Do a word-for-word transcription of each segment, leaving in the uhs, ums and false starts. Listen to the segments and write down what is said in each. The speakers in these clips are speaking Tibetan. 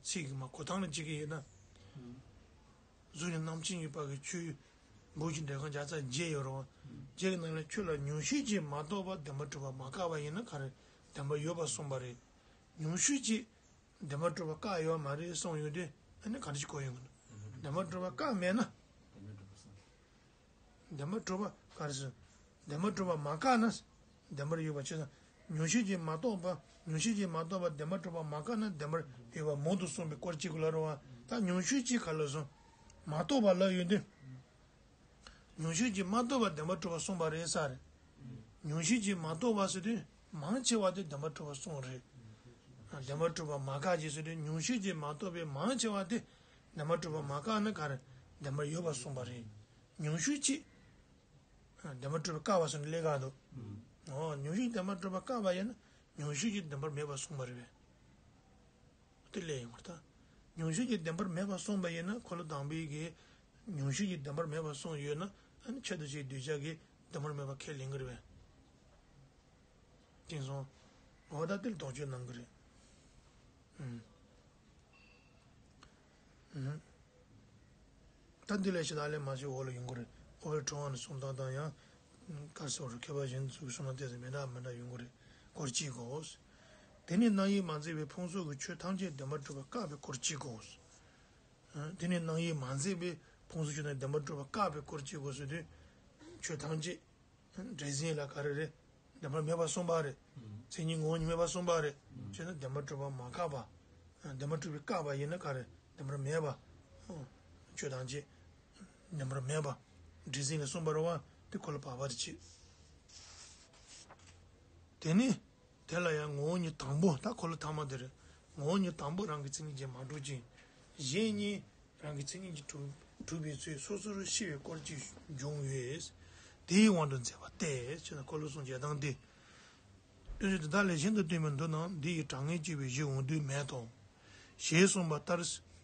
ཚིག་གི་མ་གོ་ཐང་ལ་བྱེད་ཀྱི་ཡོད་ན། གཟུགས་ནི་རྣམ་མཁྱེན་ཡོད་པ་གི་ཆོས་འབུམ་གྱི་འགྲེལ་ཁང་བརྒྱ་རྩ་བརྒྱད་ཡོད་རེད་བ། བརྒྱད་ཀྱི་ནང་ལ་ཁྱོད་ལ་ཉུང་ཤས་ཀྱིས་མ་རྟོགས་པ་བདེན་པར་གྲུབ་པ་མ་བཀག་པ་ཡིན་ན་ག་རེ། བདེན་པར་ཡོད་པར་གསུངས་པ་རེད། ཉུང་ཤས་ཀྱིས་བདེན་པར་གྲུབ་པ་བཀག་ཡོད་མ་རེད་གསུངས་ཡོང་དུས་ཨ་ནི་ག་འདྲ་ཞིག་གོ་ཡོང་གི་འདུག་བདེན་པར་གྲུབ་པ་བཀག་མེད་ན། བདེན་པར་གྲུབ་པ་ག་རེ་ཟེར། བདེན་པར་གྲུབ་པ་མ་བཀག་ན། བདེན་པར་ཡོད་པ་ཆོས་དང་། ཉུང་ཤས་ཀྱིས་མ་རྟོགས་པ། ཉུང་ཤས་ཀྱིས་མ་རྟོགས་པ་བདེན་པར་གྲུབ་པ་མ་བཀག་ན་བདེན་པར་ཡོད་པ་མང་དུ་གསུངས་པའི་སྐོར་གཅིག་གུ་ལ་རེད་བ། ད་ཉུང་ཤས་ཀྱིས་ག་ལ་སོང་། མ་རྟོགས་པ་ལ་ཡོད་དུས། ཉུང་ཤས་ཀྱིས་མ་རྟོགས་པ་བདེན་པར་གྲུབ་པ་གསུངས་པ་རེད་ས་རེད། ཉུང་ཤས་ཀྱིས་མ་རྟོགས་པ་ཟེར་དུས་མང་ཆེ་བ་དེ་བདེན་པར་གྲུབ་པ་གསུངས་རེད། བདེན་པར་གྲུབ་པ་མ་བཀག་ཅིག་ཟེར་དུས་ཉུང་ཤས་ཀྱིས་མ་རྟོགས་པའི་མང་ཆེ་བ་དེ་བདེན་པར་གྲུབ་པ་མ་བཀག་ན་ག་རེ། བདེན་པར་ཡོད་པ་གསུངས་པ་རེད། ཉུང་ཤས་ཀྱིས་བདེན་པར་གྲུབ་པ་བཀག་པ་སོགས་ནི་ལས་ཀ་འདུག་ཨོ་ཉུང་ཤས་ཀྱིས་བདེན་པར་གྲུབ་པ་བཀག་པ་ཡིན་ན་ཉུང་ཤས་ཀྱིས་བདེན་པར་མེད་པ་གསུངས་པ་རེད་པས། དེ་ལས་ཡོང་བར་ཐལ། ཉུང་ཤས་ཀྱིས་བདེན་པར་མེད་པ་གསུངས་པ་ཡིན་ན་འཁོར་ལོ་དང་པོའི་གི་ཉུང་ཤས་ཀྱིས་བདེན་པར་མེད་པ་གསུངས་ཡོད་ན་ཨ་ནི་ཆེད་དུ་བྱས་གདུལ་བྱ་གིས་བདེན་པར་མེད་པ་ཁས་ལེན་གྱི་རེད་པས། དེང་སང་འོ་ད་དེར་དོགས་གཅོད་གནང་གི་རེད། ཨུམ། ཨུམ། ད་འདི་ལས་ཤི་ད་ལས་མ་ཤི་འོག་ལ་ཡོང་གི་རེད། འོག་ལ་གྲོང་བ་ནས་གསུང་སྟངས་དང་ཡང་། ག་སོགས་རུ་མཁས་པ་གཞན་ཚོས་གསུང་ན་དེ་ཚོ་མི་འདྲ་མི་འདྲ་ཡོང་གི་རེད། སྐོར་གཅིག་གོ། དེ་ནི་རྣམ་དབྱེ་མ་འཛིན་པའི་ཕུང་སོགས་ཀྱི་ཆོས་ཐམས་ཅད་བདེན་པར་གྲུབ་པ་བཀག་པའི་སྐོར་གཅིག་གོ། དེ་ནི་རྣམ་དབྱེ་མ་འཛིན་པའི་ཕུང་སོགས་ཆོས་ཐམས་ཅད་བདེན་པར་གྲུབ་པ་བཀག་པའི་སྐོར་གཅིག་གོ་ཟེར་དུས། ཆོས་ཐམས་ཅད། འདྲེ་འཛིན་ལ་ག་རེ་རེད། བདེན་པར་མེད་པར་གསུངས་པ་རེད། མཚན་ཉིད་ངོ་བོ་ཉིད་མེད་པར་གསུངས་པ་རེད། བྱས་ན་བདེན་པར་གྲུབ་པ་མ་བཀག་པ། བདེན་པར་གྲུབ་པའི་བཀག་པ་ཡིན་ན་ག་རེ། བདེན་པར་མེད་པ། ཆོས་ཐམས་ཅད། བདེན་པར་མེད་པ། འདྲེ་འཛིན་ལ་གསུངས་པ་རེད་བ། དེ་འཁོར་ལོ་བར་པ་རེད་ཅེས། དེ་ནི། དེ་ལ་ཡང་ངོ་བོ་ཉིད་དང་པོ་ད་འཁོར་ལོ་ཐ་མ་དེ་རེད། ངོ་བོ་ཉིད་དང་པོ་རང་གི་མཚན་ཉིད་ཀྱིས་མ་གྲུབ་ཅིང་། གཞན་གཉིས་རང་གི་མཚན་ཉིད་ཀྱིས་གྲུབ་གྲུབ་པའི་ཚུལ་སོ་སོར་ཤེས་པའི་སྐོར་གཅིག་འབྱུང་བས། དེའི་དབང་དུ་མཛད་པ་སྟེ་ཞེ་ན་འཁོར་ལོ་གསུམ་གྱི་གདངས་ཏེ། སྟོན་ཚུལ་དེ་དག་ལས་གཞན་དུ་སྟོན་པའི་མདོ་རྣམས་འདི་ཡི་གྲངས་ངེས་གཅིག་པའི་གཞི་འོང་དུས་མེད་དོ། ཞེས་གསུངས་པ་ལྟར་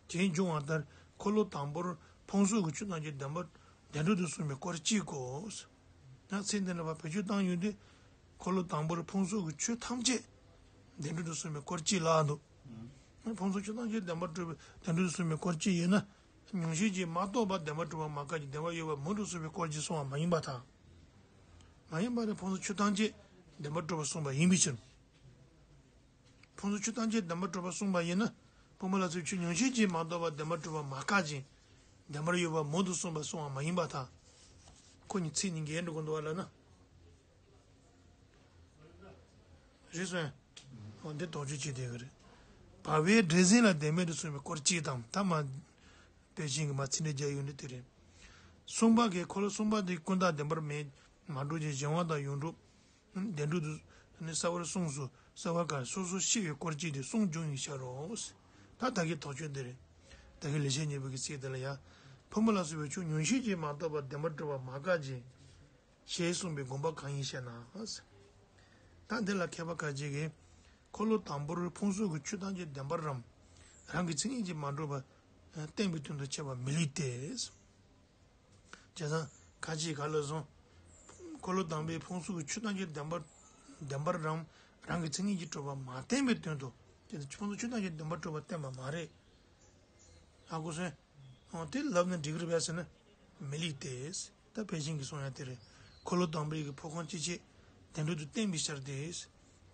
དེ་འབྱུང་བ་ལྟར་འཁོར་ལོ་དང་པོར་ཕུང་སོགས་ཀྱི་ཆོས་ཐམས་ཅད་བདེན་པར་བདེན་གྲུབ་ཏུ་གསུངས་པའི་སྐོར་གཅིག་གོ། ཡང་ཚིག་འདི་འདྲ་བ་བེད་སྤྱོད་བཏང་ཡོང་དུས། འཁོར་ལོ་དང་པོར་ཕུང་སོགས་ཀྱི་ཆོས་ཐམས་ཅད་བདེན་གྲུབ་ཏུ་གསུངས་པའི་སྐོར་གཅིག་ལ་འདུག་ཕུང་སོགས་ཆོས་ཐམས་ཅད་བདེན་པར་གྲུབ་པའི་བདེན་གྲུབ་ཏུ་གསུངས་པའི་སྐོར་གཅིག་ཡོད་ན། ཉུང་ཤས་ཀྱིས་མ་རྟོགས་པ་བདེན་པར་གྲུབ་པ་མ་བཀག་ཅིང་བདེན་པར་ཡོད་པ་མང་དུ་གསུངས་པའི་སྐོར་གཅིག་གསུངས་པ་མ་ཡིན་པར་ཐལ། མ་ཡིན་པར་ནི་ཕུང་སོགས་ཆོས་ཐམས་ཅད་བདེན་པར་གྲུབ་པ་གསུངས་པ་ཡིན་པའི་ཕྱིར། ཕུང་སོགས་ཆོས་ཐམས་ཅད་བདེན་པར་གྲུབ་པ་གསུངས་པ་ཡིན་ན། དཔོན་པོ་ལ་སོགས་ཆོས་ཉུང་ཤས་ཀྱིས་མ་རྟོགས་པ་བདེན་པར་གྲུབ་པ་མ་བཀག་ཅིང་། བདེན་པར་ཡོད་པ་མང་དུ་གསུངས་པ་གསུངས་པ་མ་ཡིན་པར་ཐལ། ཁོ་གཉིས་ཚིག་གཉིས་འགལ་འགྲོ་གི་འདུག་བ་ལབ་ན། རེད་སོང་། འོ་འདི་དོགས་གཅོད་བྱེད་བསྡད་ཀྱི་རེད། བར་པའི་འདྲེ་འཛིན་ལ་བདེན་མེད་དུ་གསུངས་པའི་སྐོར་གཅིག་དང་ཐ་མ། དཔེ་ཅན་གྱི་མ་ཚིག་འགྲེལ་རྒྱག་ཡོད་འདི་དེ་རེད། གསུམ་པ་གི་འཁོར་ལོ་གསུམ་པ་དེ་ཀུན་བརྟགས་བདེན་པར་མེད་མ་གྲུབ་ཅིང་གཞན་དབང་དང་ཡོངས་གྲུབ། བདེན་གྲུབ་ཏུ་ནི་གསལ་བར་གསུངས་སོ། གསལ་བར་ག་སོ་སོར་ཤེས་པའི་སྐོར་གཅིག་དེ་གསུངས་འབྱུང་བའི་ཕྱིར་རོ། ད་ད་གི་དོགས་གཅོད་འདི་རེད། ད་གི་ལེགས་བཤད་སྙིང་པོ་གི་ཚིག་དེ་ལ་ཡ། ཕུང་པོ་ལ་སོགས་པའི་ཆོས་ཉུང་ཤས་ཀྱིས་མ་རྟོགས་པར་བདེན་པར་གྲུབ་པ་མ་བཀག་ཅིང་། ཞེས་གསུངས་པའི་དགོངས་པ་གང་ཡིན་ཞེ་ན། ད་འདི་ལ་མཁས་པ་ཁ་ཅིག་གིས། འཁོར་ལོ་དང་པོར་ཕུང་སོགས་ཀྱི་ཆོས་ཐམས་ཅད་བདེན་པར་རམ། རང་གི་མཚན་ཉིད་ཀྱིས་མ་གྲུབ་པ། བསྟན་པའི་དོན་དུ་འཆད་པ་མི་ལེགས་ཏེ། བྱས་ཙང་ཁ་ཅིག་ག་ལ་སོང་། འཁོར་ལོ་དང་པོའི་ཕུང་སོགས་ཀྱི་ཆོས་ཐམས་ཅད་བདེན་པར། བདེན་པར་རམ། རང་གི་མཚན་ཉིད་ཀྱིས་གྲུབ་པ་མ་བསྟན་པའི་དོན་དུ། དེ་ནི་ཕུང་སོགས་ཆོས་ཐམས་ཅད་བདེན་པར་གྲུབ་པ་བསྟན་པ་མ་རེད། ཧ་གོ་སོང་། འོ་དེ་ལབ་ན་འགྲིག་གི་རེད་པས་ཟེར་ན། མི་ལེགས་ཏེ། ད་དཔེ་ཅན་གྱིས་གསུངས་ཡ་དེ་རེད། འཁོར་ལོ་དང་པོའི་གི་འཕོ་ཁམས་སྐྱེ་མཆེད་བདེན་གྲུབ་ཏུ་བསྟན་པའི་ཕྱིར་ཏེ།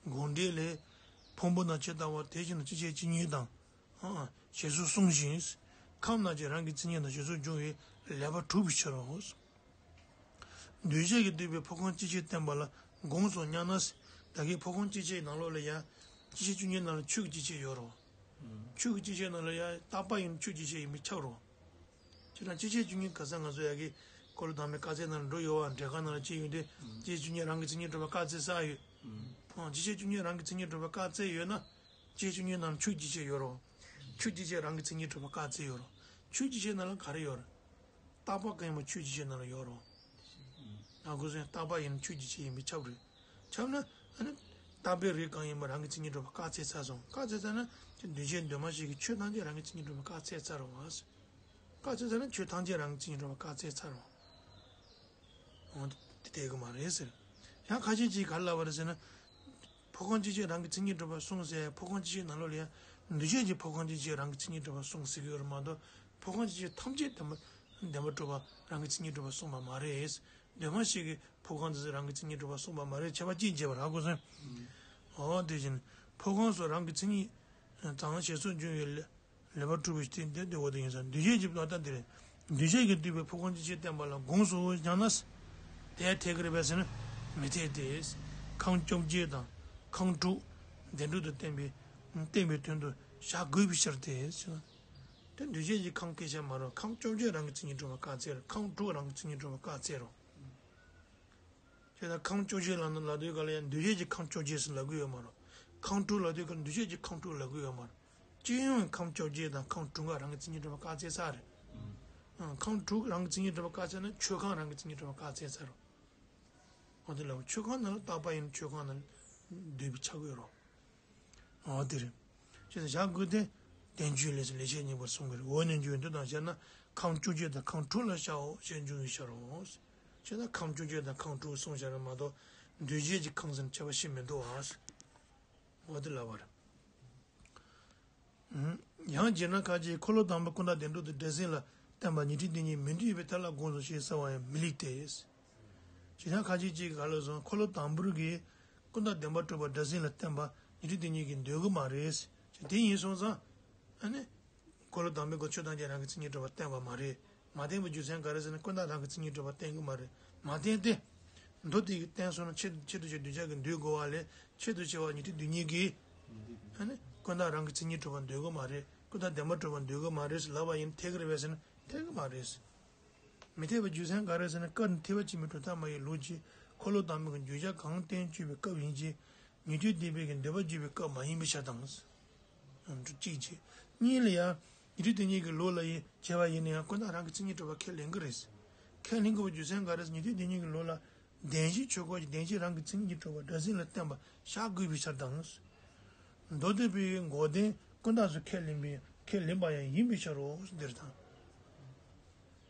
དགོངས་འགྲེལ་ལས། ཕུང་པོ་རྣམས་ཇི་ལྟ་བར་དེ་བཞིན་དུ་སྐྱེ་མཆེད་ཇི་སྙེད་དང་། ཞེས་སོགས་གསུངས་ཤིང་། ཁམས་རྣམས་ཀྱང་རང་གི་མཚན་ཉིད་དང་ཞེས་སོགས་འབྱུང་བའི་ལེགས་པར་གྲུབ་པའི་ཕྱིར་རོ། གདུལ་བྱ་གིས་བསྡུས་པའི་འཕོ་ཁམས་སྐྱེ་མཆེད་བསྟན་པ་ལ་དགོངས་སོ་སྙམ་ན། ད་གིན་འཕོ་ཁམས་སྐྱེ་མཆེད་ནང་ལོགས་ལ་ཡང་། སྐྱེ་མཆེད་བཅུ་གཉིས་ནང་ལ་ཆོས་ཀྱི་སྐྱེ་མཆེད་ཡོད་རོ། ཆོས་ཀྱི་སྐྱེ་མཆེད་ནང་ལ་ཡང་རྟག་པ་ཡིན་ཆོས་ཀྱི་སྐྱེ་མཆེད་ཡིན་པས་ཁྱབ་རོ། ཁྱེད་རང་སྐྱེ་མཆེད་བཅུ་གཉིས་ག་ས་ང་ཚོ་ཡ་གི་འཁོར་ལོ་དང་པོའི་དཀར་ཚིལ་ནང་ལ་འགྲོ་ཡོད་བ་འདྲེ་ཁང་ནང་ལ་སྐྱེས་ཡོད་དེ། སྐྱེ་མཆེད་བཅུ་གཉིས་རང་གི་མཚན་ཉིད་གྲུབ་པ་བཀག་ཚེ་ས་ཡོད། ཧང་། སྐྱེ་མཆེད་བཅུ་གཉིས་རང་གི་མཚན་ཉིད་གྲུབ་པ་བཀག་ཚེ་ཡོད་ན། སྐྱེ་མཆེད་བཅུ་གཉིས་ནང་ཆོས་ཀྱི་སྐྱེ་མཆེད་ཡོད་རོ། ཆོས་ཀྱི་སྐྱེ་མཆེད་རང་གི་མཚན་ཉིད་གྲུབ་པ་བཀག་ཚེ་ཡོད་རོ། ཆོས་ཀྱི་སྐྱེ་མཆེད་ནང་ལ་ག་རེ་ཡོད་རེད། རྟག་པ་གང་ཡིན་པ་ཆོས་ཀྱི་སྐྱེ་མཆེད་ནང་ལ་ཡོད་རོ། ང་ཁོ་ཚོའི་རྟག་པ་ཡིན་ན་ཆོས་ཀྱི་སྐྱེ་མཆེད་ཡིན་པས་ཁྱབ་རེད། ཁྱབ་ན་ཨ་ནི། རྟག་པའི་རིགས་གང་ཡིན་པ་རང་གི་མཚན་ཉིད་གྲུབ་པ་བཀག་ཚེ་ཚར་སོང་། བཀག་ཚེ་ཚར་ན་འདུས་བྱས་འདུས་མ་བྱས་ཀྱི་ཆོས་ཐམས་ཅད་རང་གི་མཚན་ཉིད་གྲུབ་པ་བཀག་ཚེ་ཚར་རོ། བཀག་ཚེ་ཚར་ན་ཆོས་ཐམས་ཅད་རང་གི་མཚན་ཉིད་གྲུབ་པ་བཀག་ཚེ་ཚར་རོ། འོ་དེ་དེ་གི་མ་རེད་ཟེར། ཡང་ཁ་ཤས་ཀྱིས་ག་རེ་ལབ་པ་རེད་ཟེར་ན། འཕོ་ཁམས་སྐྱེ་མཆེད་རང་གི་མཚན་ཉིད་གྲུབ་པ་གསུངས་ཟེར། འཕོ་ཁམས་སྐྱེ་མཆེད་ནང་ལོགས་ལ་ཡང་ འདུས་བྱས་ཀྱི་ཕོ་རྐང་གཅིག་ཅེས་རང་གི་མཚན་ཉིད་གྲུབ་པ་གསུངས་ཟེར་གྱི་ཡོད་རེད་མ་གཏོགས། ཕོ་རྐང་གཅིག་ཅེས་ཐམས་ཅད་བདེན་པ་བདེན་པར་གྲུབ་པ་རང་གི་མཚན་ཉིད་གྲུབ་པ་གསུངས་པ་མ་རེད། འདུས་མ་བྱས་ཀྱི་ཕོ་རྐང་དེ་ཚོ་རང་གི་མཚན་ཉིད་གྲུབ་པ་གསུངས་པ་མ་རེད། ཁྱད་པར་ཅི་བྱས་པ་རེད། ཧ་གོ་སོང་། འོ་དེ་བཞིན་ཕོ་རྐང་སོགས་རང་གི་མཚན་ཉིད་དང་ཞེས་སོགས་འབྱུང་བའི་ལས་ལེགས་པར་གྲུབ་པའི་རྟེན་དེ་འདི་འོ་དེ་ཡིན་ཙང་འདུས་བྱས་ཀྱི་ད་ལྟ་འདི་རེད། འདུས་བྱས་ཀྱིས་བསྡུས་པའི་ཕོ་རྐང་གཅིག་ཅེས་བསྟན་པ་ལ་དགོངས་སོ་སྙམ་ན། དེ་ཡང་འཐད་ཀྱི་རེད་པས་ཟེར་ན། མི་འཐད་དེ། ཁམས་བཅོ་བརྒྱད་དང་ཁམས་དྲུག་བདེན་གྲུབ་ཏུ་བསྟན་པའི་བསྟན་པའི་དོན་དུ་བཞག་དགོས་པའི་ཕྱིར་ཏེ། དེ་འདུས་བྱས་ཀྱི་ཁམས་སྐད་ཆ་མ་རེད། ཁམས་བཅོ་བརྒྱད་རང་གི་མཚན་ཉིད་གྲུབ་པ་བཀག་ཚད་རེད། ཁམས་དྲུག་རང་གི་མཚན་ཉིད་གྲུབ་པ་བཀག་ཚད་རེད། བྱས་ཙང་ཁམས་བཅོ་བརྒྱད་ལབ་ན་ལབ་དུས་ག་ལ་ཡང་འདུས་བྱས་ཀྱི་ཁམས་བཅོ་བརྒྱད་ཟེར་ལབ་གི་ཡོད་མ་རེད། ཁམས་དྲུག་ལབ་དུས་ག་ལ་འདུས་བྱས་ཀྱི་ཁམས་དྲུག་ལབ་གི་ཡོད་མ་རེད། སྤྱི་ཡོངས་ཁམས་བཅོ་བརྒྱད་དང་ཁམས་དྲུག་ག་རང་གི་མཚན་ཉིད་གྲུབ་པ་བཀག་ཚད་ས་རེད། ཨང་། ཁམས་དྲུག་རང་གི་མཚན་ཉིད་གྲུབ་པ་བཀག་ཚད་ན་ཆོས་ཁམས་རང་གི་མཚན་ཉིད་གྲུབ་པ་བཀག་ཚད་ས་རེད། འོ་དེ་ལ་ཆོས་ཁམས་ནང་ལ་རྟག་པ་ཡིན་ཆོས་ཁམས་ནང་འདུས་པའི་ཆ་དགོས་རོ། འོ་དེ་རེད། ཅེས་བཞག་དགོས་ཏེ། བསྟན་བཅོས་ལས་སུ་ལེགས་བཤད་སྙིང་པོར་གསུངས་པའི་འོ་ནན་འཇུག་འདི་དང་བཤད་ན་ཁམས་བཅུ་གཅིག་དང་ཁམས་དྲུག་ལ་བྱའོ་ཞེས་འཇུག་ཡོད་ཤར་རོ། ཅེས་ན་ཁམས་བཅུ་གཅིག་དང་ཁམས་དྲུག་གསུངས་ཤར་རེད་མ་གཏོགས་འདུས་བྱས་ཀྱི་ཁམས་སུ་ཁྱད་པར་ཞིག་མི་འདུག་ཨ། འོ་དེ་ལབ་པ་རེད། ཡང་བྱས་ན་ཁ་ཅིག་འཁོར་ལོ་དང་པོའི་ཀུན་བརྟགས་བདེན་གྲུབ་ཏུ་སྒྲ་ཟིན་ལ་བརྟེན་པ་ཉན་ཐོས་དེ་ཉིད་མི་འདུས་པའི་ཐབས་ལ་དགོངས་སོ་ཞེས་ཟེར་བ་ཡང་མི་ལེགས་ཏེ། བྱས་ན་ཁ་ཅིག་ཅིག་ག་ལ་སོང་འཁོར་ལོ་དང་པོའི་གི་ཀུན་བརྟགས་བདེན་པར་གྲུབ་པ་སྒྲ་ཟིན་ལ་བརྟེན་པ་ཉན་ཐོས་དེ་ཉིད་ཀྱིས་འདོད་གི་མ་རེད། དེ་ཡིན་སོང་ཙང་། ཨ་ནི། འཁོར་ལོ་དང་པོའི་གི་ཆོས་ཐམས་ཅད་རང་གི་མཚན་ཉིད་གྲུབ་པ་བསྟན་པ་མ་རེད། མ་བསྟན་པའི་རྒྱུ་མཚན་ག་རེ་ཟེར་ན་ཀུན་བརྟགས་རང་གི་མཚན་ཉིད་གྲུབ་པ་བསྟན་གི་མ་རེད། མ་བསྟན་ཏེ། མདོ་དེ་གིས་བསྟན་སོང་ན་ཆེད་ཆེད་དུ་བྱས་གདུལ་བྱ་གིས་འདོད་དགོས་པ་ལས་ཆེད་དུ་བྱས་པ་ཉན་ཐོས་དེ་ཉིད་ཀྱིས། ཨ་ནི། ཀུན་བརྟགས་རང་གི་མཚན་ཉིད་གྲུབ་པ་འདོད་གི་མ་རེད། ཀུན་བརྟགས་བདེན་པར་གྲུབ་པ་འདོད་གི་མ་རེད་ཟེར་ལབ་པ་ཡིན་འཐད་གི་རེད་པས་ཟེར་ན་འཐད་གི་མ་རེད། མི་འཐད་པའི་རྒྱུ་མཚན་ག་རེ་ཟེར་ན་སྐབས་འདི་ཐེག་པ་ཆེན་པོའི་གྲུབ་མཐའ་མ་ཡི་ལུགས་ཀྱིས་འཁོར་ལོ་དང་པོའི་གི་བརྗོད་བྱ་གང་བསྟན་བཅོས་པའི་སྐབས་ཡིན་གྱི། ཉན་ཐོས་སྡིག་པའི་གི་འདོད་པ་བརྗོད་པའི་སྐབས་མ་ཡིན་པའི་ཕྱིར་དང་། གཅིག་བྱས། གཉིས་ལ་ཡང་། ཉན་ཐོས་དེ་ཉིད་ཀྱི་ལུགས་ལ་ཡིན་བྱས་པ་ཡིན་ན་ཡང་ཀུན་བརྟགས་རང་གི་མཚན་ཉིད་གྲུབ་པ་ཁས་ལེན་གྱི་རེད། ཁས་ལེན་དགོས་པའི་རྒྱུ་མཚན་ག་རེ་ཟེར་ཉན་ཐོས་དེ་ཉིད་ཀྱི་ལུགས་ལ། བདེན་བཞིའི་ཆོས་སྐོར་གྱི་བདེན་བཞི་རང་གི་མཚན་ཉིད་གྲུབ་པ་སྒྲ་ཟིན་ལ་བརྟེན་པ་བཞག་དགོས་པའི་ཕྱིར་དང་། མདོ་སྡུད་པའི་འགོག་བདེན་ཀུན་བརྟགས་སུ་ཁས་ལེན་པའི་ཁས་ལེན་པ་ཡང་ཡིན་པའི་ཕྱིར་རོ་འདིར་དང་།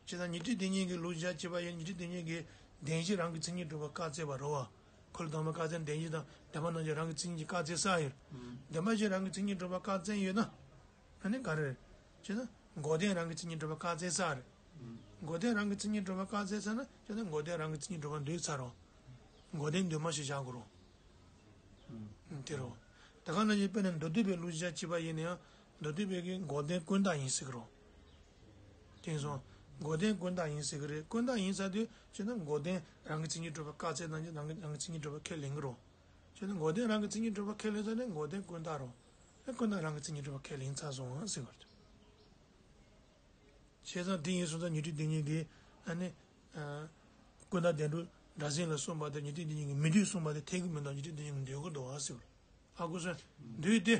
ཅེས་དང་ཉན་ཐོས་དེ་ཉིད་ཀྱི་ལུགས་བཞག་བྱས་པ་ཡིན་ཉན་ཐོས་དེ་ཉིད་ཀྱི་བདེན་བཞི་རང་གི་མཚན་ཉིད་གྲུབ་པ་བཀག་ཚད་པ་རོ་བ། འཁོར་ལོ་དང་པོ་བཀག་ཚད་བདེན་བཞི་དང་བདེན་པ་རྣམས་ཀྱི་རང་གི་མཚན་ཉིད་ཀྱི་བཀག་ཚད་ས་ཡོད། བདེན་པ་བཞི་རང་གི་མཚན་ཉིད་གྲུབ་པ་བཀག་ཚད་ཡོད་ན། ཨ་ནི་ག་རེ་རེད། ཅེས་ན་འགོག་བདེན་རང་གི་མཚན་ཉིད་གྲུབ་པ་བཀག་ཚད་ས་རེད། འགོག་བདེན་རང་གི་མཚན་ཉིད་གྲུབ་པ་བཀག་ཚད་ས་ན་ཅེས་ན་འགོག་བདེན་རང་གི་མཚན་ཉིད་གྲུབ་པ་འདོད་ཚར་རོ། འགོག་བདེན་འདོད་མ་ཞིག་བཞག་དགོས་རོ། དེ་རོ། ད་ག་ནང་བཞིན་དཔེར་ན་མདོ་སྡུད་པའི་ལུགས་བཞག་བྱས་པ་ཡིན་ན་ཡང་མདོ་སྡུད་པའི་གི་འགོག་བདེན་ཀུན་བརྟགས་ཡིན་ཟེར་གི་རོ། དེང་སང་འགོག་བདེན་ཀུན་བརྟགས་ཡིན་ཟེར་གི་རེད། ཀུན་བརྟགས་ཡིན་ཟེར་དུས་ཅེས་ན་འགོག་བདེན་རང་གི་མཚན་ཉིད་གྲུབ་པ་བཀག་ཚད་དང་རང་གི་རང་གི་མཚན་ཉིད་གྲུབ་པ་ཁས་ལེན་གི་རོ། ཅེས་ན་འགོག་བདེན་རང་གི་མཚན་ཉིད་གྲུབ་པ་ཁས་ལེན་ས་ནས་འགོག་བདེན་ཀུན་བརྟགས་རོ། ཨེ་ཀུན་བརྟགས་རང་གི་མཚན་ཉིད་གྲུབ་པ་ཁས་ལེན་ཚར་སོང་ཟེར་གི་རེད། བྱས་ཙང་དེ་ཡིན་སོང་ཙང་ཉན་ཐོས་དེ་ཉིད་ཀྱིས་ཨ་ནི། ཀུན་བརྟགས་བདེན་གྲུབ་སྒྲ་ཟིན་ལ་གསུངས་པ་དང་ཉན་ཐོས་དེ་ཉིད་ཀྱིས་མི་འདོད་གསུངས་པ་དེ་འཐད་ཀྱི་མི་འདུག་ཉན་ཐོས་དེ་ཉིད་ཀྱིས་འདོད་ཀྱི་འདུག་ཨ་ཟེར་བ། ཨ་ཁུ་སོན། འདོད་དེ།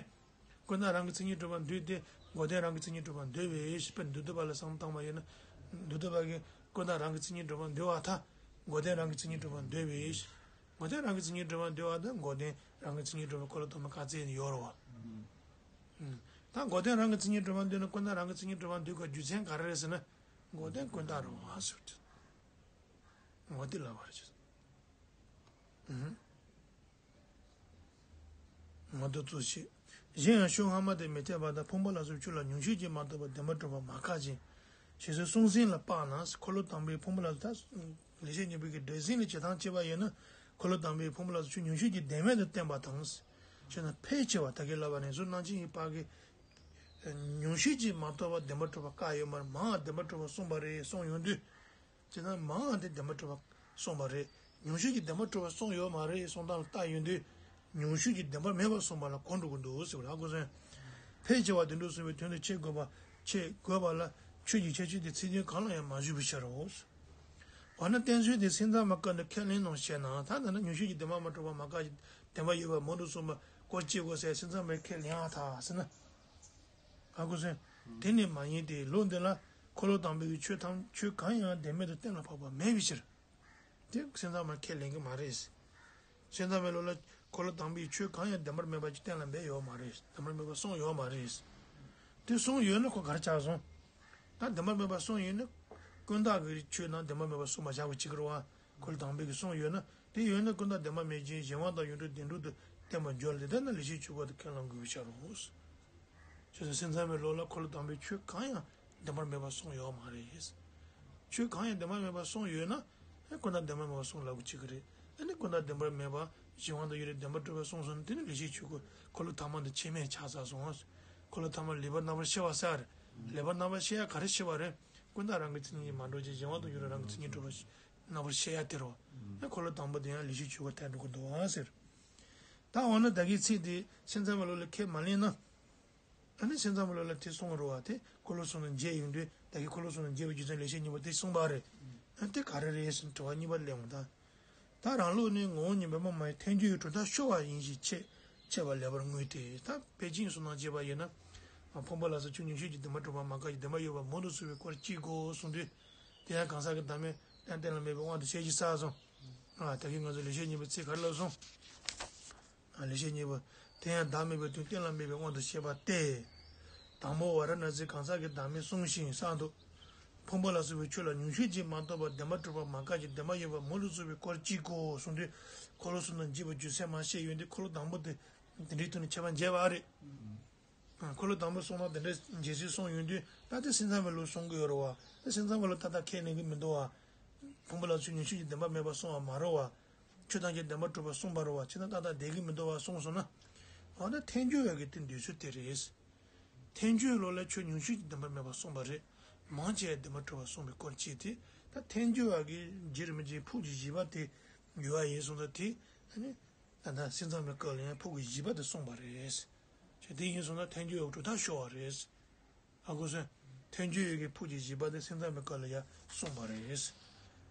ཀུན་བརྟགས་རང་གི་མཚན་ཉིད་གྲུབ་པ་འདོད་དེ། འགོག་བདེན་རང་གི་མཚན་ཉིད་གྲུབ་པ་འདོད་པའི་ཕྱིར་མདོ་སྡུད་པ་ལ་བསམ་བཏང་བ་ཡིན་ན། མདོ་སྡུད་པ་གིས་ཀུན་བརྟགས་རང་གི་མཚན་ཉིད་གྲུབ་པ་འདོད་པ་དང་། འགོག་བདེན་རང་གི་མཚན་ཉིད་གྲུབ་པ་འདོད་པའི་ཕྱིར། འགོག་བདེན་རང་གི་མཚན་ཉིད་གྲུབ་པ་འདོད་པ་དང་འགོག་བདེན་རང་གི་མཚན་ཉིད་གྲུབ་པ་འཁོར་ལོ་དང་པོ་བཀག་ཚད་ཡོད་རེད་བ། ད་འགོག་བདེན་རང་གི་མཚན་ཉིད་གྲུབ་པ་འདོད་ན་ཀུན་བརྟགས་རང་གི་མཚན་ཉིད་གྲུབ་པ་འདོད་དགོས་རྒྱུ་མཚན་ག་རེ་རེད་ཟེར་ན། འགོག་བདེན་ཀུན་བརྟགས་རེད་བ་ཟེར་ཏེ། འོ་དེ་ལབ་པ་རེད། ང་ཚོ་གཙོ་ཆེ། གཞན་ཡང་ཤོ་སྔ་མ་དེ་མི་འཐད་པ་དང་ཕུང་པོ་ལ་སོགས་ཆོས་ལ་ཉུང་ཤས་ཀྱིས་མ་རྟོགས་པར་བདེན་པར་གྲུབ་པ་མ་བཀག་ཅིང་། ཞེས་སོགས་གསུངས་ཟིན་ལ་དཔག་ན་འཁོར་ལོ་དང་པོའི་ཕུང་པོ་ལ་སོགས་ལེགས་བཤད་སྙིང་པོའི་གི་སྒྲ་ཟིན་ལ་བྱེད་སྟངས་བྱས་པ་ཡིན་ན་འཁོར་ལོ་དང་པོའི་ཕུང་པོ་ལ་སོགས་ཆོས་ཉུང་ཤས་ཀྱིས་བདེན་མེད་དུ་བསྟན་པ་དང་། ཞེ་ན་ཕལ་ཆེ་བ་ད་གིན་ལབ་པ་ནས་གཟུགས་སྣང་མཆིས་ཡིན་པ་གི། ཉུང་ཤས་ཀྱིས་མ་རྟོགས་པར་བདེན་པར་གྲུབ་པ་བཀག་ཡོད་མ་རེད། མང་བ་བདེན་པར་གྲུབ་པ་གསུངས་པ་རེད་གསུངས་ཡོང་དུས། ཅེས་ན་མང་བ་དེ་བདེན་པར་གྲུབ་པ་གསུངས་པ་རེད། ཉུང་ཤས་ཀྱིས་བདེན་པར་གྲུབ་པ་གསུངས་ཡོད་མ་རེད་གསུངས་སྟངས་ལ་བལྟ་ཡོང་དུས། ཉུང་ཤས་ཀྱིས་བདེན་པར་མེད་པར་གསུངས་པ་ལ་གོ་འགྲོ་གི་འདུག་ཟེར་བ་ལ་ཧ་གོ་སོང་། ཕལ་ཆེ་བ་བདེན་གྲུབ་གསུངས་པའི་དོན་དུ་འཆད་དགོས་པ་འཆད་དགོས་པ་ལ་ཆོས་ཀྱི་ཁྱད་ཆོས་དེ་ཚིག་དོན་གང་ལ་ཡང་མ་ཞུགས་པའི་ཕྱིར་རོ། འོ་ན་བསྟན་བཅོས་དེ་སེམས་ཙམ་པ་སྐབས་འདིར་ཁས་ལེན་ནོ་ཞེ་ན་ད་ལྟ་ན་ཉུང་ཤས་ཀྱིས་བདེན་པར་མ་གྲུབ་པ་མ་བཀག་ཅིང་བདེན་པ་ཡོད་པར་མང་དུ་གསུངས་པ་སྐོར་ཅི་དགོས་ཟེར་སེམས་ཙམ་པས་ཁས་ལེན་ཨ་ཐ་ཟེར་ན། ཧ་གོ་སོང་། དེ་ནི་མ་ཡིན་ཏེ་ལུགས་འདི་ལ་འཁོར་ལོ་དང་པོའི་ཆོས་ཐམས་ཆོས་གང་ཡང་བདེན་མེད་དུ་གཏན་ལ་ཕབ་པ་མེད་པའི་ཕྱིར། དེ་སེམས་ཙམ་པ་ཁས་ལེན་གྱི་མ་རེད། སེམས་ཙམ་པའི་ལུགས་ལ་འཁོར་ལོ་དང་པོའི་ཆོས་གང་ཡང་བདེན་པར་མེད་པ་ཅིག་གཏན་ལ་འབེབས་ཡོད་མ་རེད། བདེན་པར་མེད་པ་གསུངས་ཡོད་མ་རེད། དེ་གསུངས་ཡོད་ན་ཁོ་ག་རེ་ཆགས་སོང་། ད་བདེན་པར་མེད་པ་གསུངས་ཡོད་ན། ཀུན་བརྟགས་ཀྱི་ཆོས་རྣམས་བདེན་པར་མེད་པ་གསུངས་པ་བཞག་པ་བྱེད་ཀྱི་རེད་བ། འཁོར་ལོ་དང་པོའི་གི་གསུངས་ཡོད་ན་དེ་ཡོད་ན་ཀུན་བརྟགས་བདེན་པ་མེད་ཅིང་གཞན་དབང་དང་ཡོངས་གྲུབ་བདེན་གྲུབ་ཏུ་བསྟན་པར་འགྱུར་ཏེ་དེ་ན་ལེགས་བཤད་ཆོས་སྐོར་དུ་ཁས་བླང་དགོས་པའི་ཕྱིར་རོ། ཁྱོད་ཚོ་སེམས་ཙམ་པའི་ལུགས་ལ་འཁོར་ལོ་དང་པོའི་ཆོས་གང་ཡང་བདེན་པར་མེད་པར་གསུངས་ཡོད་མ་རེད། ཆོས་གང་ཡང་བདེན་པར་མེད་པར་གསུངས་ཡོད་ན། ཨེ་ཀུན་བརྟགས་བདེན་པར་མེད་པར་གསུངས་ལབ་དགོས་ཀྱི་རེད། ཨ་ནི་ཀུན་བརྟགས་བདེན་པར་མེད་པ་གཞན་དབང་དུ་ཡོད་རེད་བདེན་པར་གྲུབ་པར་གསུངས་སོང་ན། དེ་ནི་ལེགས་བཤད་ཆོས་སྐུ་འཁོར་ལོ་དང་པོ་འདི་ཆད་མེད་ཆགས་ཚར་སོང་། འཁོར་ལོ་དང་པོ་ལེགས་པར་རྣམ་པར་ཕྱེ་བ་ཟེར་རེད། ལེགས་པར་རྣམ་པར་ཕྱེ་ཡ་ག་རེ་ཕྱེ་བ་རེད། ཀུན་བརྟགས་རང་གི་མཚན་ཉིད་ཀྱིས་མ་གྲུབ་ཅིང་གཞན་དབང་དུ་ཡོད་རེད་རང་གི་མཚན་ཉིད་གྲུབ་པ་རྣམ་པར་ཕྱེ་ཡ་དེ་རེད། ཨ་འཁོར་ལོ་དང་པོ་དེ་ཡང་ལེགས་བཤད་ཆོས་སྐུ་ཐལ་འགྲོ་གི་འདུག་ཨ་ཟེར། ད་འོ་ན་ད་གིན་ཚིག་དེ་སེམས་ཙམ་པའི་ལུགས་ལ་ཁས་མ་ལེན་ན། ཨ་ནི་སེམས་ཙམ་པའི་ལུགས་ལ་དེ་གསུངས་རེད་བ། དེ་འཁོར་ལོ་གསུམ་དང་འབྱེད་ཡོང་དུས་ད་གིན་འཁོར་ལོ་གསུམ་དང་འབྱེད་པའི་རྒྱུ་མཚན་ལེགས་བཤད་གཉིས་པོ་དེ་གསུངས་པ་རེད། ཨ་དེ་ག་རེ་རེད་ཟེར་ན་དྲི་བ་གཉིས་པ་གླེང་བ་དང་། ད་རང་ལུགས་ནི་ངོ་བོ་ཉིད་མེད་པ་མ་ཡིན་ཐལ་འགྱུར་བའི་གྲུབ་མཐའ་ཤོར་བ་ཡིན་ཞེས་འཆད་འཆད་པ་ལེགས་པར་དངོས་ཏེ། ད་དཔེ་ཅན་གསུམ་དང་བཅས་པ་ཡིན་ན། ཕུང་པོ་ལ་སོགས་ཆོས་ཉུང་ཤས་ཀྱིས་བདེན་པར་གྲུབ་པ་མ་ཁག་ཅིང་བདེན་པར་ཡོད་པ་མང་དུ་གསུངས་པའི་སྐོར་གཅིག་གོ་གསུངས་དུས། དེ་ཡང་གང་ཟག་གི་བདག་མེད་གཏན་གཏན་ལ་མེད་པའི་དབང་དུ་བཤད་ཀྱི་ས་སོང་། ད་གིན་ང་ཚོ་ལེགས་བཤད་གཉིས་པའི་ཚིག་ག་རེ་ལབ་སོང་། ལེགས་བཤད་གཉིས་པོ། དེ་ཡང་བདག་མེད་པའི་དོན་གཏན་ལ་མེད་པའི་དབང་དུ་བཤད་པ་སྟེ། དང་པོ་ཝཱ་ར་ཎཱ་སིའི་གང་ཟག་གི་བདག་མེད་གསུངས་ཤིང་གསང་དུ། ཕུང་པོ་ལ་སོགས་པའི་ཆོས་ལ་ཉུང་ཤས་ཀྱིས་མ་གཏོགས་པ་བདེན་པར་གྲུབ་པ་མ་ཁག་ཅིང་བདེན་པར་ཡོད་པ་མང་དུ་གསུངས་པའི་སྐོར་གཅིག་གོ་གསུངས་དུས། འཁོར་ལོ་གསུམ་དང་འབྱེད་པའི་རྒྱུ་མཚན་མར་བཤད་ཡོང་དུས་འཁོར་ལོ་དང་པོ་དེ་དེ་འདྲའི་ཐོག་ནས་ཁྱད་པར་འབྱེད་པ་རེད། འཁོར་ལོ་དང་པོ་གསུངས་ན་དེ་འདྲའི་འབྱེད་ཚུལ་གསུངས་ཡོང་དུས་ད་དེ་སེམས་ཙམ་པའི་ལུགས་གསུང་གི་ཡོད་རེད་བ། དེ་སེམས་ཙམ་པའི་ལུགས་ཏག་ཏག་ཁས་ལེན་གྱི་མི་འདུག་བ། ཕུང་པོ་ལ་སོགས་ཆོས་ཉུང་ཤས་ཀྱིས་བདེན་པར་མེད་པར་གསུངས་པ་མ་རེད་བ། ཆོས་ཐམས་ཅད་བདེན་པར་གྲུབ་པར་གསུངས་པ་རེད་བ། ཅི་ལྟར་ཏག་ཏག་བསྡད་ཀྱི་མི་འདུག་བ་གསུངས་སོང་ན། འོ་ན་ཐལ་འགྱུར་བ་གི་དེ་འདོད་ཚུལ་དེ་རེད། ཐལ་འགྱུར་ལུགས་ལ་ཆོས་ཉུང་ཤས་ཀྱིས་བདེན་པར་མེད་པར་གསུངས་པ་རེད། མང་ཆེ་བས་བདེན་པར་གྲུབ་པར་གསུངས་པའི་སྐོར་གཅིག་དེ། ད་ཐལ་འགྱུར་བ་གི་རྒྱུ་རེད་མི་རྒྱུ་ཕུགས་ཀྱི་བཞི་པ་དེ་འགྱུར་བ་ཡིན་སོང་ཙང་དེ་ཨ་ནི། ད་ལྟ་སེམས་ཙམ་པའི་སྐབས་ལ་ཡང་ཕུགས་ཀྱི་བཞི་པ་དེ་གསུངས་པ་རེད། ཅེས་དེ་ཡིན་སོང་ན་ཐལ་འགྱུར་བའི་གྲུབ་མཐའ་ཤོར་བ་རེད། ཧ་གོ་སོང་། ཐལ་འགྱུར་ཡོད་ཀྱི་ཕུགས་ཀྱི་བཞི་པ་དེ་སེམས་ཙམ་པའི་སྐབས་ལ་ཡང་གསུངས་པ་རེད།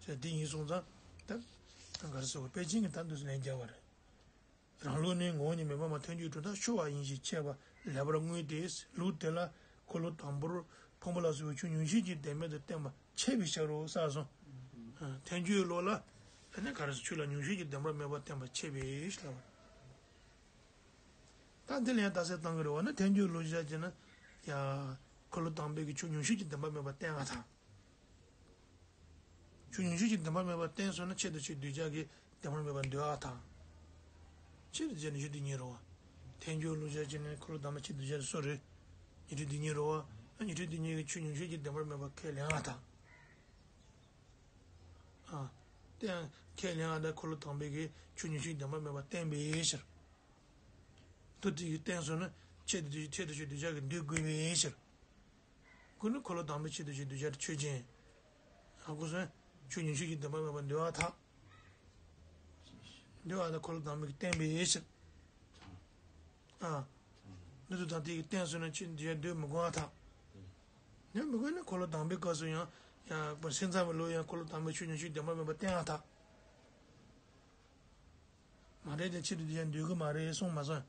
ཅེས་དེ་ཡིན་སོང་ཙང་། ད་ག་རེ་ཟེར་དགོས། དཔེ་ཅན་གྱི་ད་འདུག་ལན་རྒྱག་པ་རེད། རང་ལུགས་ནི་ངོ་བོ་ཉིད་མེད་པ་མ་ཐལ་འགྱུར་གྲུབ་མཐའ་ཤོར་བ་ཡིན་ཞེས་འཆད་པ་ལེགས་པར་དངོས་ཏེ། ལུགས་དེ་ལ་འཁོར་ལོ་དང་པོར་ཕུང་པོ་ལ་སོགས་པའི་ཆོས་ཉུང་ཤས་ཀྱིས་བདེན་མེད་དུ་བསྟན་པ་འཆད་པའི་ཕྱིར་རོ་གསུངས་སོང་། ཐལ་འགྱུར་ལུགས་ལ་ཨ་ནི་ག་རེ་ཟེར། ཆོས་ལ་ཉུང་ཤས་ཀྱིས་བདེན་པར་མེད་པར་བསྟན་པ་འཆད་པའི་ཕྱིར་ལབ་པ། ད་འདི་ལ་ཡང་རྟགས་གསལ་བཏང་གི་རེད་བ། ན་ཐལ་འགྱུར་ལུགས་བཞག་ཅེ་ན། ཡ། འཁོར་ལོ་དང་པོའི་གི་ཆོས་ཉུང་ཤས་ཀྱིས་བདེན་པར་མེད་པར་བསྟན་པ་དང་། ཆོས་ཉུང་ཤས་ཀྱིས་བདེན་པར་མེད་པར་བསྟན་སོང་ན་ཆེད་དུ་ཆོས་གདུལ་བྱ་གིས་བདེན་པར་མེད་པར་འདོད་པ་དང་། ཆེད་དུ་བྱས་ནས་ཆོས་དེ་ཉིད་རེད་བ། ཐལ་འགྱུར་ལུགས་བཞག་ཅེ་ན་འཁོར་ལོ་དང་པོ་ཆེད་དུ་བྱས་ནས་སུ་རེད། ཉན་ཐོས་དེ་ཉིད་རེད་བ། ཉན་ཐོས་དེ་ཉིད་ཀྱིས་ཆོས་ཉུང་ཤས་ཀྱིས་བདེན་པར་མེད་པར་ཁས་ལེན་པ་དང་། ཨ། དེ་ཡང་ཁས་ལེན་པ་དང་འཁོར་ལོ་དང་པོའི་གི་ཆོས་ཉུང་ཤས་བདེན་པར་མེད་པར་བསྟན་པའི་ཕྱིར། མདོ་དེ་གིས་བསྟན་སོང་ན་ཆེད་དུ་ཆེད་དུ་ཆོས་གདུལ་བྱ་གིས་འདོད་དགོས་པའི་ཕྱིར། ཁོ་ནི་འཁོར་ལོ་དང་པོའི་ཆེད་དུ་ཆོས་གདུལ་བྱ་དེ་ཆོས་ཅན། ཧ་གོ་སོང་། ཆོས་ཉུང་ཤས་ཀྱིས་བདེན་པར་མེད་པར་འདོད་པ་དང་། འདོད་པ་དང་འཁོར་ལོ་དང་པོའི་གིས་བསྟན་པའི་ཕྱིར། ཨ། འདི་དུ་དང་དེ་གིས་བསྟན་སོང་ན་ཆོས་གདུལ་བྱ་འདོད་མི་དགོས་པ་དང་། འདོད་མི་དགོས་ན་འཁོར་ལོ་དང་པོའི་སྐབས་སུ་ཡང་། ཡང་སེམས་ཙམ་པའི་ལུགས་ཡང་འཁོར་ལོ་དང་པོའི་ཆོས་ཉུང་ཤས་བདེན་པར་མེད་པར་བསྟན་པ་དང་། མ་རེད་དེ་ཆེད་དུ་དེ་ཡང་འདོད་ཀྱི་མ་རེད་གསུངས་མ་སོང་།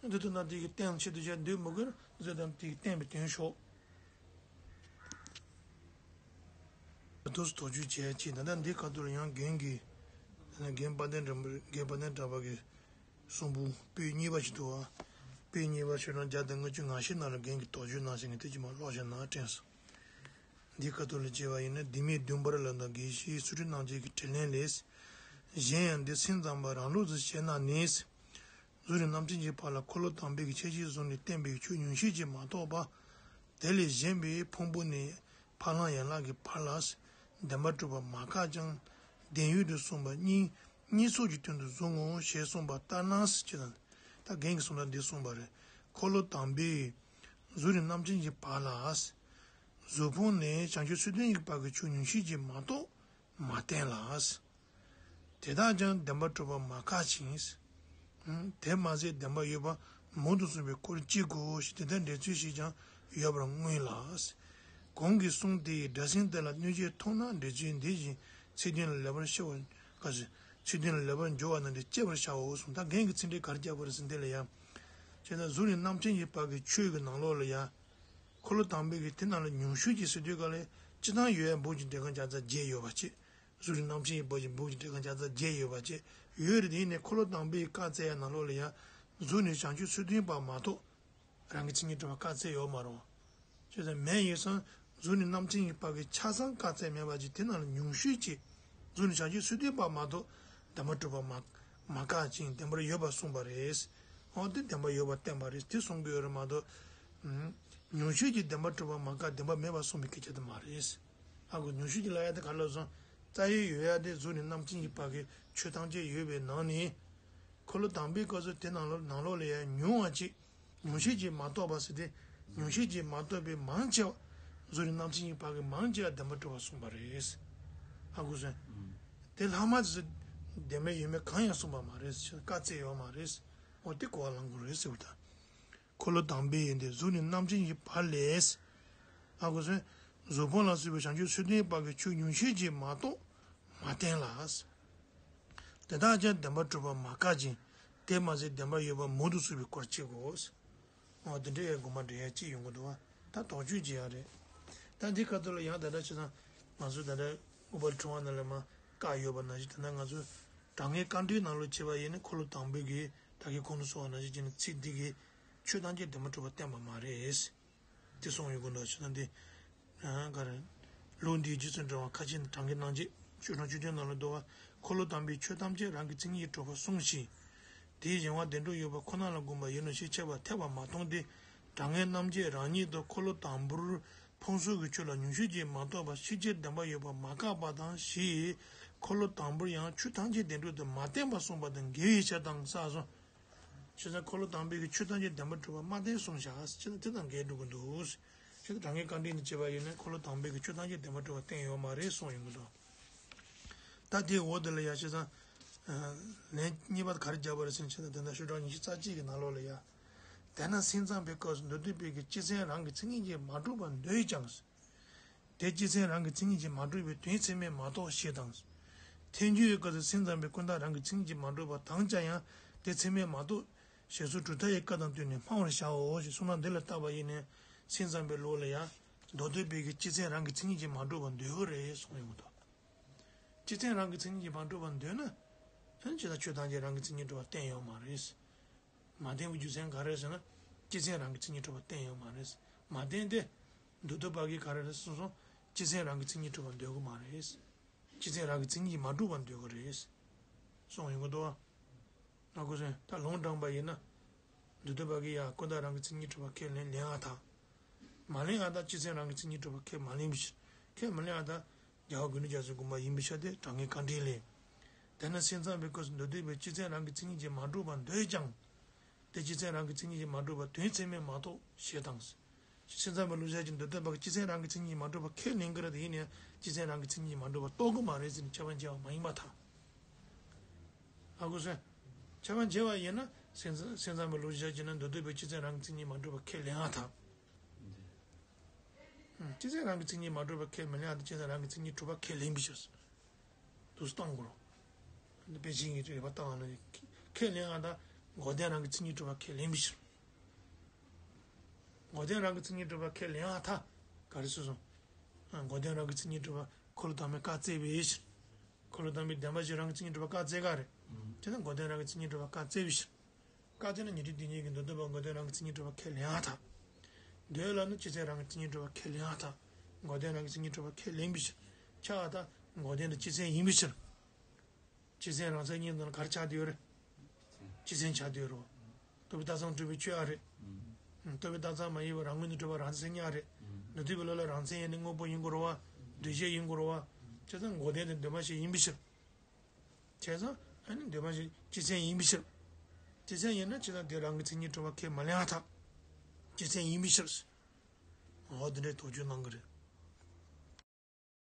འདི་ལྟར་ན་དེ་གིས་བསྟན་ཆེད་དུ་ཡང་འདོད་མི་དགོས་ན་བཟོད་དམ་དེ་གིས་བསྟན་པའི་དོན་ཤོག་དུས་སུ་དོགས་གཅོད་བྱས་ཅིག་ད་ལྟ་འདི་ཁ་ཐུག་ལ་ཡང་རྒན་གྱིས། རྒན་དཔལ་ལྡན་གྲགས་པ། རྒན་དཔལ་ལྡན་གྲགས་པ་གིས་གསུང་འབུམ་པོད་གཉིས་པ་ཞིག་འདུག་བ། པོད་གཉིས་པ་ཤོག་གྲངས་བརྒྱ་དང་ལྔ་བཅུ་ང་བཞི་ནང་ལ་རྒན་གྱིས་དོགས་གཅོད་གནང་ཞིང་དེ་ཅི་མ་ཀློག་བཞག་ན་དྲན་སོང་། འདི་ཁ་ཐུག་ལ་བྱས་པ་ཡིན་ན་ལྡེ་མིག་བདུན་པར་ལ་དང་དགེ་བཤེས་ཚུལ་ཁྲིམས་རྣམ་རྒྱལ་གྱི་དྲིས་ལན་ལས། གཞན་ཡང་འདི་སེམས་ཙམ་པ་རང་ལུགས་སུ་བཤད་ན་ནི། གཟུགས་ནས་རྣམ་མཁྱེན་གྱི་བར་ལ་འཁོར་ལོ་དང་པོའི་གི་ཆ་ཤས་བཟུང་ནས་བསྟན་པའི་ཆོས་ཉུང་ཤས་ཀྱིས་མ་གཏོགས་པ། དེ་ལས་གཞན་པའི་ཕུང་པོ་ནས་ཕ་ལམ་ཡན་ལག་གི་བར་ལ། བདེན་པར་གྲུབ་པ་མ་ཁག་ཀྱང་བདེན་ཡོད་དུ་གསུངས་པ་གཉིས་གཉིས་ཚོགས་ཀྱི་དོན་དུ་བཟུང་ངོ་ཞེས་གསུངས་པ་ལྟར་ན་ཟེར་གྱི་དང་། ད་རྒན་གྱིས་གསུངས་པ་འདི་གསུངས་པ་རེད། འཁོར་ལོ་དང་པོའི་གཟུགས་ནས་རྣམ་མཁྱེན་གྱི་བར་ལ། གཟུགས་ཕུང་ནས་བྱང་ཆུབ་མཆོག་ཏུ་ཡི་བར་གྱི་ཆོས་ཉུང་ཤས་ཀྱིས་མ་གཏོགས་མ་བསྟན་ལ། དེ་དག་ཀྱང་བདེན་པར་གྲུབ་པ་མ་ཁག་ཅིང་། དེ་མ་ཟད་བདེན་པར་ཡོད་པ་མང་དུ་གསུངས་པའི་སྐོར་གཅིག་གོ་ཞེས་དེ་ལྟར་འགྲེལ་ཚུལ་ཞིག་ཀྱང་ཡོད་པར་མངོན་ལ། གོང་གི་གསུང་དེ་ཡི་སྒྲ་ཟིན་དེ་ལ་གནོད་བྱེད་མཐོང་ན་འགྲེལ་ཚུལ་འདི་བཞིན་ཚིག་དོན་ལ་ལེགས་པར་ཤེས་པར་དཀའ་ཞིང་། ཚིག་དོན་ལ་ལེགས་པར་འཇོག་པ་ན་འདི་དཔྱད་པར་བྱའོ་གསུངས། ད་རྒན་གྱིས་ཚིག་འགྲེལ་ག་རེ་བརྒྱབ་པ་རེད་ཟེར་འདི་ལ་ཡང་། བྱས་ཙང་གཟུགས་ནས་རྣམ་མཁྱེན་གྱི་བར་གྱི་ཆོས་ཀྱི་ནང་ལོགས་ལ་ཡང་། འཁོར་ལོ་དང་པོའི་གི་དེ་ནང་ལ་ཉུང་ཤོས་ཀྱི་ཟེར་དུས་ག་ལས་སྤྱིར་བཏང་ཡོད་ཡ་འབུམ་གྱི་འགྲེལ་ཁ་བརྒྱ་རྩ་བརྒྱད་ཡོད་པ་བྱས། གཟུགས་ནས་རྣམ་མཁྱེན་གྱི་བར་གྱི་འབུམ་གྱི་འགྲེལ་ཁ་བརྒྱ་རྩ་བརྒྱད་ཡོད་པ་བྱས། ཡོད་རེད་དེ་ཡིན་ནའི་འཁོར་ལོ་དང་པོའི་བཀའ་སྩལ་ཡ་ནང་ལོགས་ལ་ཡང་། གཟུགས་ནས་བྱང་ཆུབ་མཆོག་ཏུ་ཡི་བར་མ་གཏོགས། རང་གི་མཚན་ཉིད་གྲུབ་པ་བཀའ་སྩལ་ཡོད་མ་རེད། བྱས་ཙང་མེད་ཡིན་ཙང་གཟུགས་ནས་རྣམ་མཁྱེན་གྱི་བར་གྱི་ཆ་ཚང་བཀའ་སྩལ་མེད་པ་ཅིག་དེ་ནང་ལ་ཉུང་ཤོས་ཅིག་གཟུགས་ནས་བྱང་ཆུབ་མཆོག་ཏུ་ཡི་བར་མ་གཏོགས་བདེན་པར་གྲུབ་པ་མ་མ་བཀག་ཅིང་བདེན་པར་ཡོད་པར་གསུངས་པ་རེད། འོ་དེ་བདེན་པ་ཡོད་པར་བསྟན་པ་རེད། དེ་གསུང་གི་ཡོད་རེད་མ་གཏོགས། ཨུམ། ཉུང་ཤས་ཀྱིས་བདེན་པར་གྲུབ་པ་མ་བཀག་བདེན་པ་མེད་པར་གསུངས་པའི་སྐད་ཆ་དེ་མ་རེད། ཧ་གོ། ཉུང་ཤས་ཀྱིས་ལབ་ཡ་དེ་ག་རེ་ལབ་སོང་། རྩ་བའི་ཡོད་ཡ་དེ་གཟུགས་ནས་རྣམ་མཁྱེན་གྱི་བར་གྱི་ཆོས་ཐམས་ཅད་ཡོད་པའི་ནང་ནས། འཁོར་ལོ་དང་པོའི་སྐབས་སུ་དེ་ནང་ལོགས་ནང་ལོགས་ལ་ཡང་ཉུང་བ་གཅིག་ཉུང་ཤས་ཀྱིས་མ་རྟོགས་པ་ཟེར་ཏེ། ཉུང་ཤས་ཀྱིས་མ་རྟོགས་པའི་མང་ཆེ་བ། གཟུགས་ནས་རྣམ་མཁྱེན་གྱི་བར་གྱི་མང་ཆེ་བ་བདེན་པར་གྲུབ་པ་གསུངས་པ་རེད། ཧ་གོ་སོང་། དེ་ལྷག་མ་དེ་ཚོ་བདེན་པ་ཡོད་མེད་གང་ཡང་གསུངས་པ་མ་རེད། བཀག་ཚད་ཡོད་མ་རེད། འོ་དེ་གོ་བ་ལོན་དགོས་རེད་ཟེར་བ་དང་། འཁོར་ལོ་དང་པོའི་ཡོན་ཏན་གཟུགས་ནས་རྣམ་མཁྱེན་གྱི་བར་ལས། ཧ་གོ་སོང་། གཟུགས་ཕུང་ལ་སོགས་པའི་བྱང་ཆུབ་མཆོག་ལྡན་བར་གྱི་ཆོས་ཉུང་ཤས་ཀྱིས་མ་རྟོགས་མ་བསྟན་ལ། དེ་དག་ཀྱང་བདེན་པར་གྲུབ་པ་མ་བཀག་ཅིང་། དེ་མ་ཟད་བདེན་པར་ཡོད་པ་མང་དུ་གསུངས་པའི་སྐོར་བྱེད་དགོས། འོ་དེ་འདྲའི་དགོངས་པ་འགྲེལ་ཡ་གཅིག་ཡོང་གི་འདུག་བ། ད་དོགས་གཅོད་བྱེད་ཡ་རེད། ད་འདི་ཁ་ཐུག་ལ་ཡང་ད་ལྟ་བྱས་ཙང་ང་ཚོ་ད་ལྟ་ཨུཏྤལ་ཕྲེང་བ་ནང་ལ་མར་བཀག་ཡོད་པ་ནང་བཞིན། ད་ལྟ་ང་ཚོ་དྲང་ངེས་དཀའ་འགྲེལ་ནང་ལོགས་བྱས་པ་ཡིན་ན། འཁོར་ལོ་དང་པོའི་གི་ད་གིན་གོང་དུ་སོང་བ་ནང་བཞིན་བྱས་ནས་ཚིག་འདི་གིས་ཆོས་ཐམས་ཅད་བདེན་པར་གྲུབ་པ་བསྟན་པ་མ་རེད། དེ་གསུངས་ཡོང་གི་འདུག་བྱས་ཙང་འདི། ཨ། ག་རེ། ལུང་འདིའི་རྗེས་སུ་འབྲང་བ་ཁ་ཅིག་ནི། དྲང་ངེས་རྣམ་འབྱེད་ཤོག་གྲངས་བཅུ་བདུན་ནང་ལ་འདུག་བ། འཁོར་ལོ་དང་པོའི་ཆོས་ཐམས་ཅད་རང་གི་མཚན་ཉིད་ཀྱིས་གྲུབ་པར་གསུངས་ཤིང་། དེའི་གཞན་དབང་བདེན་གྲུབ་ཡོད་པ་ཁོ་ན་ལ་དགོངས་པ་ཡིན་ནོ་ཞེས་འཆད་པ་འཐད་པར་མ་མཐོང་སྟེ། དྲང་ངེས་རྣམ་འབྱེད་རང་ཉིད་དུ་འཁོར་ལོ་དང་པོར་ཕུང་སོགས་ཀྱི་ཆོས་ལ་ཉུང་ཤས་ཀྱིས་མ་རྟོགས་པ་ཕྱིན་ཆད་བདེན་པ་ཡོད་པར་མ་བཀག་པ་དང་ཞེས། འཁོར་ལོ་དང་པོར་ཡང་ཆོས་ཐམས་ཅད་བདེན་གྲུབ་ཏུ་མ་བསྟན་པར་གསུངས་པ་དང་འགལ་བའི་ཕྱིར་དང་ས་གསུངས། བྱས་ཙང་འཁོར་ལོ་དང་པོའི་གི་ཆོས་ཐམས་ཅད་བདེན་པར་གྲུབ་པ་མ་བསྟན་གསུངས་བཞག་ཟེར་ན་དེ་དང་འགལ་འགྲོ་གི་འདུག། བྱས་ཙང་དྲང་ངེས་དཀའ་འགྲེལ་ནས་བྱས་པ་ཡིན་ན་འཁོར་ལོ་དང་པོའི་གི་ཆོས་ཐམས་ཅད་བདེན་པར་གྲུབ་པ་བསྟན་ཡོད་མ་རེད་གསུངས་ཡོང་གི་འདུག། ད་དེའི་འོག་དེ་ལ་ཡ་བྱས་ཙང་། ལན་གཉིས་པ་ག་རེ་བརྒྱབ་པ་རེད་ཟེར་ན། བྱས་ཙང་དེ་འདྲ་ཤོག་གྲངས་ཉི་ཤུ་རྩ་གཅིག་གི་ནང་ལོགས་ལ་ཡ། དེས་ན་སེམས་ཙམ་པའི་སྐབས་སུ་མདོ་སྡུད་པའི་གི་སྤྱི་མཚན་རང་གི་མཚན་ཉིད་ཀྱིས་མ་གྲུབ་པར་འདོད་ཀྱང་། དེ་སྤྱི་མཚན་རང་གི་མཚན་ཉིད་ཀྱིས་མ་གྲུབ་པའི་དོན་ཚད་མས་མ་རྟོགས་ཞེས་དང་། ཐལ་འགྱུར་བའི་སྐབས་སུ་སེམས་ཙམ་པའི་ཀུན་བརྟགས་རང་གི་མཚན་ཉིད་ཀྱིས་མ་གྲུབ་པ་དང་བཅས་ཡང་དེ་ཚད་མས་མ་རྟོགས་ཞེས་སོགས་གྲུབ་མཐའ་ཡི་བཀའ་དང་བསྟུན་ནས་སྨྲ་བར་བྱའོ་ཞེས་གསུངས་ན། འདི་ལ་བལྟས་པ་ཡིན་ན་སེམས་ཙམ་པའི་ལུགས་ལ་ཡང་མདོ་སྡུད་པའི་གི་སྤྱི་མཚན་རང་གི་མཚན་ཉིད་ཀྱིས་མ་གྲུབ་པར་འདོད་ཀྱི་རེད་གསུངས་ཡོང་གི་འདུག། སྤྱི་མཚན་རང་གི་མཚན་ཉིད་ཀྱིས་མ་གྲུབ་པར་འདོད་ན། ཨ་ནི་ཇི་ལྟར་ཆོས་ཐམས་ཅད་རང་གི་མཚན་ཉིད་གྲུབ་པ་བསྟན་ཡོད་མ་རེད། མ་བསྟན་པའི་རྒྱུ་མཚན་ག་རེ་ཟེར་ན། སྤྱི་མཚན་རང་གི་མཚན་ཉིད་གྲུབ་པ་བསྟན་ཡོད་མ་རེད། མ་བསྟན་ཏེ། མདོ་སྡུད་པ་གིས་ག་རེ་རེད་གསུངས་སོང་། སྤྱི་མཚན་རང་གི་མཚན་ཉིད་གྲུབ་པར་འདོད་ཀྱི་མ་རེད། སྤྱི་མཚན་རང་གི་མཚན་ཉིད་ཀྱིས་མ་གྲུབ་པར་འདོད་ཀྱི་རེད། གསུངས་ཡོང་གི་འདུག་བ། ང་ཀུན་སེམས་ད་ལུང་དྲངས་པ་ཡིན་ན། མདོ་སྡུད་པ་གིས་ཡང་ཀུན་བརྟགས་རང་གི་མཚན་ཉིད་གྲུབ་པ་ཁས་ལེན་ལེན་ཨ་ཐ། མ་ལེན་ཨ་ཐ། སྤྱི་མཚན་རང་གི་མཚན་ཉིད་གྲུབ་པ་ཁས་མ་ལེན་པའི་ཕྱིར། ཁས་མ་ལེན་ཨ་ཐ། རྒྱལ་བ་དགེ་འདུན་རྒྱ་མཚོའི་དགོངས་པ་ཡིན་པའི་ཕྱིར་ཏེ། དྲང་ངེས་དཀའ་འགྲེལ་ལས། དེས་ན་སེམས་ཙམ་པའི་སྐབས་སུ་མདོ་སྡུད་པས་སྤྱི་མཚན་རང་གི་མཚན་ཉིད་ཀྱིས་མ་གྲུབ་པར་འདོད་ཀྱང་། དེ་སྤྱི་མཚན་རང་གི་མཚན་ཉིད་ཀྱིས་མ་གྲུབ་པ་དོན་ཚད་མས་མ་རྟོགས་ཞེས་དང་། སེམས་ཙམ་པའི་ལུགས་བཞག་ཅིང་མདོ་སྡུད་པ་གིས་སྤྱི་མཚན་རང་གི་མཚན་ཉིད་ཀྱིས་མ་གྲུབ་པ་ཁས་ལེན་གྱི་རེད་དེ། ཡིན་ན་ཡང་སྤྱི་མཚན་རང་གི་མཚན་ཉིད་ཀྱིས་མ་གྲུབ་པ་རྟོགས་ཀྱི་མ་རེད་ཟེར་ནས་ཁྱབ་པ་འབྱེད་པ་མ་ཡིན་པར་ཐལ། ཧ་གོ་སོང་། ཁྱབ་པ་འབྱེད་པ་ཡིན་ན་སེམས་སེམས་ཙམ་པའི་ལུགས་བཞག་ཅིང་ན་མདོ་སྡུད་པས་སྤྱི་མཚན་རང་གི་མཚན་ཉིད་མ་གྲུབ་པ་ཁས་ལེན་ཨ་ཐ། སྤྱི་མཚན་རང་གི་མཚན་ཉིད་མ་གྲུབ་པ་ཁས་མི་ལེན་ཨ་ཐ། སྤྱི་མཚན་རང་གི་མཚན་ཉིད་གྲུབ་པ་ཁས་ལེན་པའི་ཕྱིར། དུས་སུ་བཏང་དགོས་རོ། འདི་པེ་ཅིང་གི་རེ་བ་བཏང་ཨ་ནི་ཁས་ལེན་ཨ་ཐ། འགོག་བདེན་རང་གི་མཚན་ཉིད་གྲུབ་པ་ཁས་ལེན་པའི་ཕྱིར། འགོག་བདེན་རང་གི་མཚན་ཉིད་གྲུབ་པ་ཁས་ལེན་ཨ་ཐ། ག་རེ་གསུངས་སོང་། འགོག་བདེན་རང་གི་མཚན་ཉིད་གྲུབ་པ་འཁོར་ལོ་དང་པོས་བཀག་སྩལ་བའི་ཕྱིར། འཁོར་ལོ་དང་པོའི་བདེན་པ་བཞི་རང་གི་མཚན་ཉིད་གྲུབ་པ་བཀག་སྩལ་ག་རེད། དེ་ན་འགོག་བདེན་རང་གི་མཚན་ཉིད་གྲུབ་པ་བཀག་སྩལ་བའི་ཕྱིར། བཀག་སྩལ་ན་ཉན་ཐོས་དེ་ཉིད་ཀྱིས་མདོ་སྡུད་པ་འགོག་བདེན་རང་གི་མཚན་ཉིད་གྲུབ་པ་ཁས་ལེན་ཨ་ཐ། འདོད་ལབ་ན་སྤྱི་མཚན་རང་གི་མཚན་ཉིད་གྲུབ་པ་ཁས་ལེན་ཨ་ཐ། འགོག་བདེན་རང་གི་མཚན་ཉིད་གྲུབ་པ་ཁས་ལེན་པའི་ཕྱིར། ཁྱབ་ཨ་ཐ། འགོག་བདེན་དེ་སྤྱི་མཚན་ཡིན་པའི་ཕྱིར། སྤྱི་མཚན་རང་མཚན་གཉིས་ནང་ལ་ག་རེ་ཆགས་བསྡད་ཡོད་རེད། སྤྱི་མཚན་ཆགས་བསྡད་ཡོད་རེད། རྟོག་པས་བཏགས་ཙམ་གྲུབ་པའི་ཆོས་ཨ་རེད། རྟོག་པས་བཏགས་ཙམ་མ་ཡིན་པ་རང་ངོས་ནས་གྲུབ་པ་རང་མཚན་གཉིས་ཨ་རེད། མདོ་སྡུད་པའི་ལུགས་ལ་རང་མཚན་ཡིན་ན་དངོས་པོ་ཡིན་དགོས་རེད་བ། འདུས་བྱས་ཡིན་དགོས་རེད་བ། བྱས་ཙང་འགོག་བདེན་དེ་འདུས་མ་བྱས་ཡིན་པའི་ཕྱིར། བྱས་ཙང་ཨ་ནི་འདུས་མ་བྱས་སྤྱི་མཚན་ཡིན་པའི་ཕྱིར། སྤྱི་མཚན་ཡིན་ན་བྱས་ཙང་དེ་རང་གི་མཚན་ཉིད་གྲུབ་པ་ཁས་མ་ལེན་ཨ་ཐ། སྤྱི་མཚན་ཡིན་པའི་ཕྱིར། འོ་དེ་འདྲའི་དོགས་གཅོད་གནང་གི་རེད།